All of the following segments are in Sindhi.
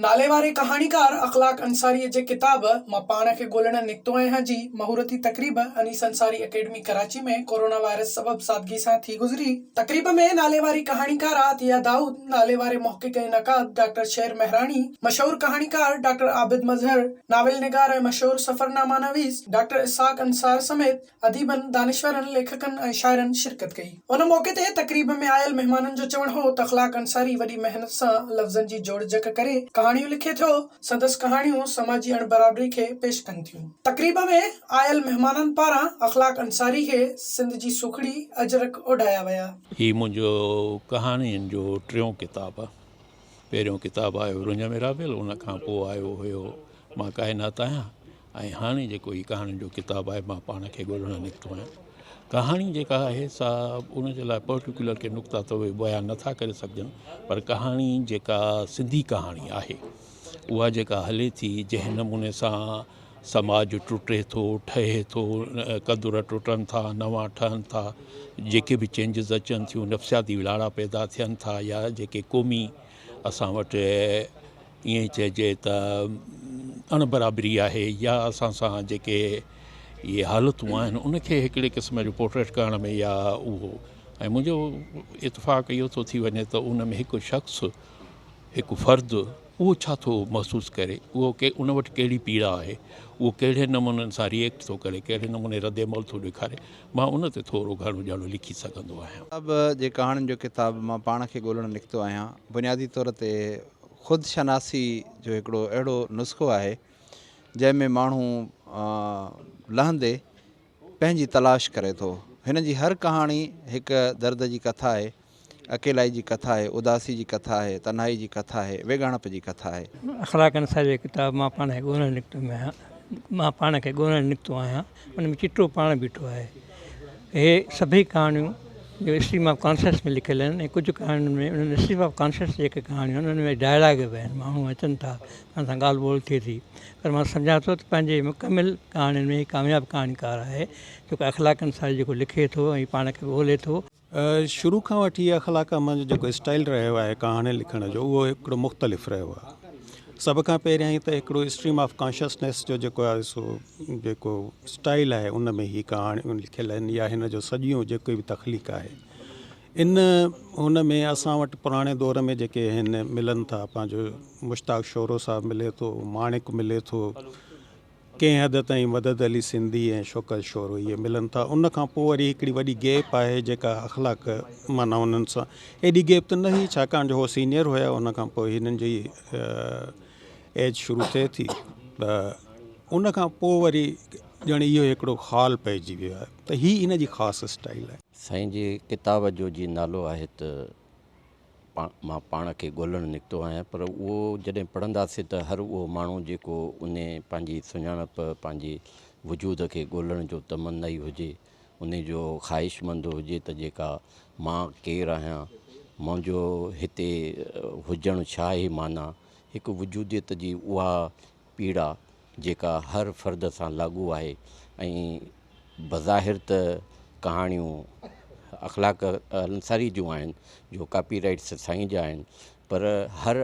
ناليواري ڪهاڻيڪار اخلاق انصاريء جي ڪتاب مان پاڻ کي ڳولڻ نڪتو آهيان جي مهورتي تقريب Anees Ansari academy Karachi ۾ corona virus سبب سادگي سان ٿي گذري. تقريب ۾ ناليواري ڪهاڻيڪاره عطيه دائود، ناليواري محقق ۽ نقاد ڊاڪٽر شير مهراڻي، مشهور ڪهاڻيڪار ڊاڪٽر عابد مظهر، ناول نگار ۽ مشهور سفرنامه نويس ڊاڪٽر اسحاق انصار سميت اديبن، دانشورن، ليکڪن ۽ شاعرن شرڪت ڪئي. ان موقعي تي تقريب ۾ آيل مهمانن جو چوڻ هو ته اخلاق انصاري وڏي محنت سان لفظن جي جوڙجڪ ڪري ڪهاڻيون لکي ٿو، سندس ڪهاڻيون سماجي اڻبرابري کي پيش ڪن ٿيون. تقريب ۾ آيل مهمانن پاران اخلاق انصاري کي سنڌ جي سوکڙي اجرڪ اوڍايا ويا. هي منهنجو ڪهاڻين جو ٽيون ڪتاب آ. پهريون ڪتاب آيو رڃ ۾ رابيل، ان کان پوء آيو هيو مان ڪائنات آهيان. ۽ هاڻي جيڪو هي ڪهاڻين جو ڪتاب آهي مان پاڻ کي ڳولڻ نڪتو آهيان. ڪهاڻي جيڪا آهي سا ان جي لاء پرٽيڪولر ڪي نقطا ته اهي بيان نٿا ڪري سگهجن پر ڪهاڻي جيڪا سنڌي ڪهاڻي آهي اها جيڪا هلي ٿي جنهن نموني سان سماج ٽٽي ٿو ٺهي ٿو قدر ٽٽن ٿا نوان ٺهن ٿا جيڪي به چينجز اچن ٿيون نفسياتي لاڙا پيدا ٿين ٿا يا جيڪي قومي اسان وٽ ائين چئجي ته اڻ برابري آهي يا اسان سان جيڪي اهي حالتون آهن ان کي هڪڙي قسم جو پورٽريٽ ڪرڻ ۾ يا اهو ۽ منهنجو اتفاق اهو ٿو ٿي وڃي ته ان ۾ هڪ شخص هڪ فرد اهو ڇا ٿو محسوس ڪري اهو ڪي ان وٽ ڪهڙي پيڙا آهي اهو ڪهڙي نموني سان ريئيڪٽ ٿو ڪري ڪهڙي نموني رد عمل ٿو ڏيکاري مان ان تي ٿورو گهڻو ڄڻ لکي سگهندو آهيان. ڪتاب جي ڪهاڻين جو ڪتاب مان پاڻ کي ڳولڻ نڪتو آهيان بنيادي طور تي خود شناسي جو هڪڙو اهڙو نسخو آهي جنهن ۾ ماڻهو لهندي پنهنجي تلاش ڪري ٿو. هن جي هر ڪهاڻي هڪ درد جي ڪٿا آهي، اڪيلائي جي ڪٿا آهي، اداسي جي ڪٿا آهي، تنهائي جي ڪٿا آهي، ويڳاڻپ جي ڪٿا آهي. اخلاق انصاري جو ڪتاب مان پاڻ کي ڳولڻ نڪتو آهيان مان پاڻ کي ڳولڻ نڪتو آهيان ان ۾ چٽو پاڻ بيٺو آهي. اهي سڀئي ڪهاڻيون جو اسٽريم آف ڪانشس ۾ لکيل آهن ۽ ڪجهه ڪهاڻين ۾ انهن اسٽريم آف ڪانشس جيڪي ڪهاڻيون آهن انهن ۾ ڊائلاگ به آهن ماڻهو اچن ٿا انهن سان ڳالهه ٻولهه ٿئي ٿي پر مان سمجهان ٿو ته پنهنجي مڪمل ڪهاڻين ۾ هي ڪامياب ڪهاڻيڪار آهي جيڪو اخلاق انصاري جيڪو لکي ٿو ۽ پاڻ کي ڳولي ٿو. شروع کان وٺي اخلاق احمد جو جيڪو اسٽائل رهيو آهي ڪهاڻي لکڻ جو اهو هڪڙو مختلف رهيو آهي. سڀ کان پهريائين ته هڪڙو اسٽريم آف ڪانشسنيس جو جيڪو آهي سو جيڪو اسٽائل آهي ان ۾ هي ڪهاڻيون لکيل آهن يا هن جو سڄيون جيڪي به تخليق آهي ان هن ۾ اسان وٽ پراڻي دور ۾ جيڪي هن ملن ٿا پنهنجو مشتاق شورو صاحب ملي ٿو ماڻڪ ملي ٿو ڪنهن حد تائين مدد علي سنڌي ۽ شوڪت شورو اهي ملن ٿا. ان کان پوء وري هڪڙي وڏي گيپ آهي جيڪا اخلاق معنيٰ انهن سان ايڏي گيپ ته نه هئي ڇاڪاڻ جو هو سينئر هيا ان کان پوء هنن جي ايج شروع ٿئي ٿي ته ان کان پوء وري ڄڻ اهو هڪڙو خال پئجي ويو آهي ته هي ان جي خاص اسٽائل آهي. سائين جي ڪتاب جو جي نالو آهي ته مان پاڻ کي ڳولڻ نڪتو آهيان پر اهو جڏهن پڙهنداسين ته هر اهو ماڻهو جيڪو انهي پنهنجي سڃاڻپ پنهنجي وجود کي ڳولڻ جو تمنائي هجي انهي جو خواهشمند هجي ته جيڪا مان ڪير آهيان منهنجو هتي هجڻ ڇا آهي معنيٰ هڪ وجوديت جي اها پيڙا جيڪا هر فرد سان لاڳو آهي ۽ بظاهر ته ڪهاڻيون اخلاق انصاري جون آهن جو ڪاپي رائيٽس سائين جا آهن پر هر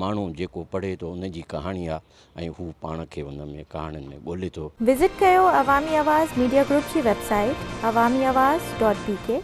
ماڻهو جيڪو پڙهي ٿو ان جي ڪهاڻي آهي ۽ هو پاڻ کي ان ۾ ڪهاڻين ۾ ڳولي ٿو. وزٽ ڪيو عوامي آواز ميڊيا گروپ جي website Awami Awaz dot B K.